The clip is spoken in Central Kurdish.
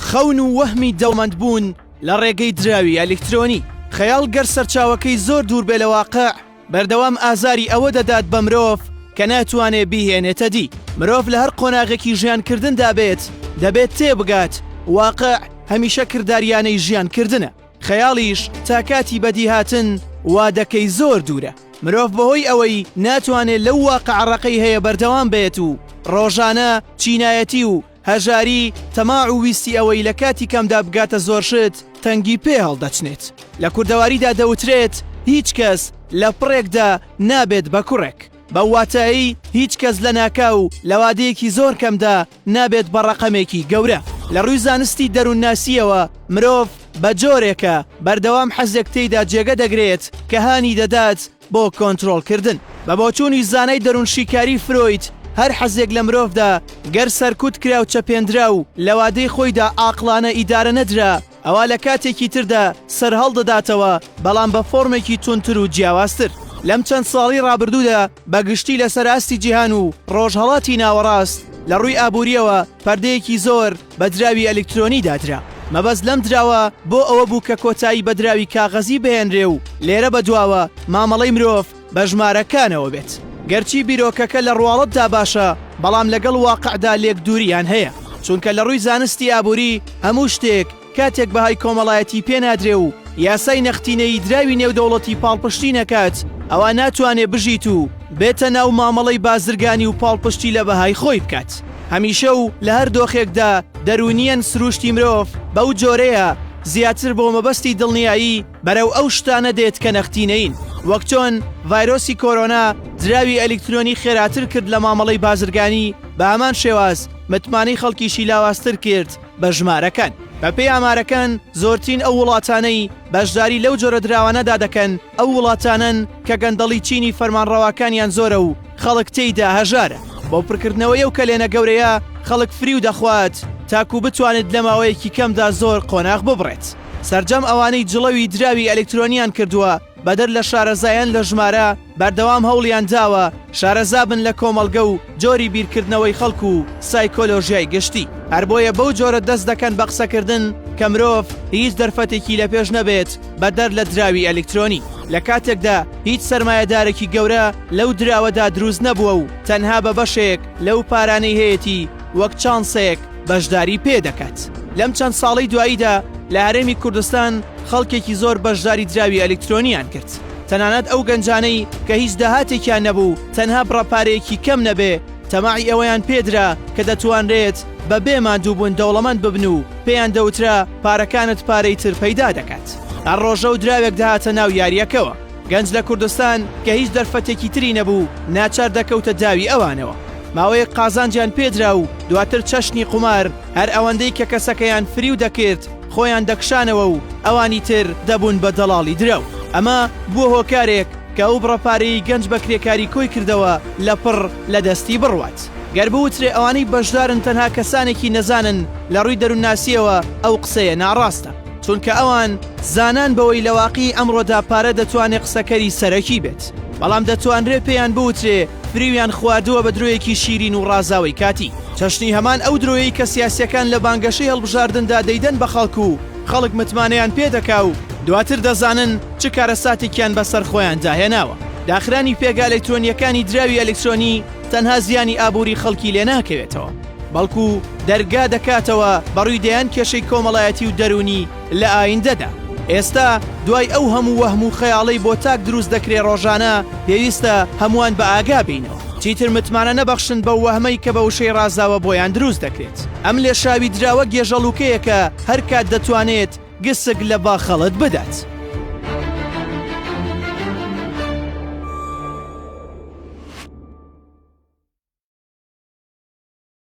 خەون و وەهمی دەوڵەمەندبوون لە ڕێگەی دراوی ئەلیکترۆنی. خەیاڵ گەر سەرچاوەکەی زۆر دوور بێ لە واقع، بەردەوام ئازاری ئەوە دەدات بە مرۆڤ کە ناتوانێ بیهێنێتە دی. مرۆڤ لە هەر قۆناغێکی ژیانکردندا بێت، دەبێت تێبگات واقع هەمیشە کرداریانەی ژیانکردنە. خەیاڵیش تا کاتی بەدیهاتن وادەکەی زۆر دوورە. مرۆڤ بەهۆی ئەوەی ناتوانێ لەو واقعە ڕەقەی هەیە بەردەوام بێت و ڕۆژانە چینایەتی و هەژاری، تەماع و ویستی ئەوەی لە کاتی کەمدا بگاتە زۆر شت، تەنگی پێ هەڵدەچنێت. لە کوردەواریدا دەوترێت، هیچ کەس لە پڕێکدا نابێت بە کوڕێک. بەو واتایەی هیچ کەس لەناکاو لە وادەیەکی زۆر کەمدا نابێت بە ڕەقەمێکی گەورە. لە ڕووی زانستی دەروونناسییەوە مرۆڤ بە جۆرێکە بەردەوام حەزێک تێیدا جێگە دەگرێت کە هانی دەدات بۆ کۆنترۆڵکردن. بە بۆچوونی زانای دەروونشیکاری فرۆید، هەر حەزێک لە مرۆڤدا گەر سەرکوت کرا و چەپێندرا و لە وادەی خۆیدا ئاقڵانە ئیدارە نەدرا، ئەوا لە کاتێکی تردا سەرهەڵدەداتەوە، بەڵام بە فۆرمێکی توندتر و جیاوازتر. لەم چەند ساڵەی ڕابردوودا بە گشتی لەسەر ئاستی جیهان و ڕۆژهەڵاتی ناوەڕاست لە ڕووی ئابوورییەوە پەردەیەکی زۆر بە دراوی ئەلیکترۆنی دادرا. مەبەست لەم دراوە بۆ ئەوە بوو کە کۆتایی بە دراوی کاغەزی بهێنرێ و لێرە بەدواوە مامەڵەی مرۆڤ بە ژمارەکانەوە بێت. گەرچی بیرۆکەکە لە ڕواڵەتدا باشە، بەڵام لەگەڵ واقعدا لێکدوورییان هەیە. چونکە لە ڕووی زانستی ئابووری هەموو شتێک کاتێک بەهای کۆمەڵایەتی پێ نادرێ و یاسای نەختینەیی دراوی نێودەوڵەتی پاڵپشتی نەکات، ئەوا ناتوانێ بژیت و بێتە ناو مامەڵەی بازرگانی و پاڵپشتی لە بەهای خۆی بکات. هەمیشە و لە هەر دۆخێکدا دەروونییەن سرووشتی مرۆڤ بەو جۆرەیە زیاتر بۆ مەبەستی دڵنیایی بەرەو ئەو شتانە دێت کە نەختینەیین، وەک چۆن ڤایرۆسی کۆرۆنا دراوی ئەلیکترۆنی خێراتر کرد لە مامەڵەی بازرگانی، بە هەمان شێواز متمانەی خەڵکیشی لاوازتر کرد بە ژمارەکان. بەپێی ئامارەکان زۆرترین ئەو وڵاتانەی بەشداری لەو جۆرە دراوانەدا دەکەن ئەو وڵاتانەن کە گەندەڵی چینی فەرمانڕەواکانیان زۆرە و خەڵک تێیدا هەژارە. بۆ پڕکردنەوەی ئەو کەلێنە گەورەیە خەڵک فریو دەخوات تاکو بتوانێت لە ماوەیەکی کەمدا زۆر قۆناغ ببڕێت. سەرجەم ئەوانەی جڵەوی دراوی ئەلکترۆنیان کردووە بەدەر لە شارەزایان لە ژمارە، بەردەوام هەوڵیان داوە شارەزا بن لە کۆمەڵگە و جۆری بیرکردنەوەی خەڵک و سایکۆلۆژیای گشتی. هەر بۆیە بەو جۆرە دەست دەکەن بە قسەکردن کە مرۆڤ هیچ دەرفەتێکی لە پێش نەبێت بەدەر لە دراوی ئەلکترۆنی. لە کاتێکدا هیچ سەرمایەدارێکی گەورە لەو دراوەدا دروست نەبووە و تەنها بە بەشێک لەو پارانەی هەیەتی وەک چانسێک بەشداری پێ دەکات. لەم چەند ساڵەی دواییدا لە هەرێمی کوردستان خەڵکێکی زۆر بەشداری دراوی ئەلیکترۆنیان کرد. تەنانەت ئەو گەنجانەی کە هیچ داهاتێکیان نەبوو تەنها بڕە پارەیەکی کەم نەبێ تەماعی ئەوەیان پێ درا کە دەتوانرێت بە بێ ماندووبوون دەوڵەمەند ببن و پێیان دەوترا پارەکانت پارەی تر پەیدا دەکات. هەر ڕۆژە و دراوێک دەهاتە ناو یارییەکەوە. گەنج لە کوردستان کە هیچ دەرفەتێکی تری نەبوو ناچار دەکەوتە داوی ئەوانەوە. ماوەیەک قازانجیان پێدرا و دواتر چەشنی قومار هەر ئەوەندەی کە کەسەکەیان فریو دەکرد خۆیان دەکشانەوە و ئەوانی تر دەبوون بە دەڵاڵی دراو. ئەمە بووە هۆکارێک کە ئەو بڕە پارەیەی گەنج بە کرێکاری کۆی کردەوە لە پڕ لە دەستی بڕوات. گەر بوترێ ئەوانەی بەشدارن تەنها کەسانێکی نەزانن لە ڕووی دەروونناسییەوە ئەو قسەیە ناڕاستە. چونکە ئەوان زانان بەوەی لە واقیعی ئەمڕۆدا پارە دەتوانێ قسەکەری سەرەکی بێت. بەڵام دەتوانرێ پێیان بوترێ فریویان خواردووە بە درۆیەکی شیرین و ڕازاوەی کاتی. چەشنی هەمان ئەو درۆیەی کە سیاسیەکان لە بانگەشەی هەڵبژاردندا دەیدەن بە خەڵک و خەڵک متمانەیان پێ دەکا و دواتر دەزانن چ کارەساتێکیان بەسەر خۆیاندا هێناوە. داخرانی پێگە ئەلکترۆنیەکانی دراوی ئەلکترۆنی تەنها زیانی ئابووری خەڵکی لێ ناکەوێتەوە، بەڵکو دەرگا دەکاتەوە بەڕووی دەیان کێشەی کۆمەڵایەتی و دەروونی لە ئایندەدا. ئێستا دوای ئەو هەموو وەهم و خەیاڵەی بۆ تاک دروست دەکرێ ڕۆژانە، پێویستە هەمووان بە ئاگا بێینەوە. چیتر متمانە نەبەخشن بەو وەهمەی کە بە وشەی ڕازاوە بۆیان دروست دەکرێت. ئەم لێشاوی دراوە گێژەڵوکەیەکە هەر کات دەتوانێت گسک لە باخەڵت بدات.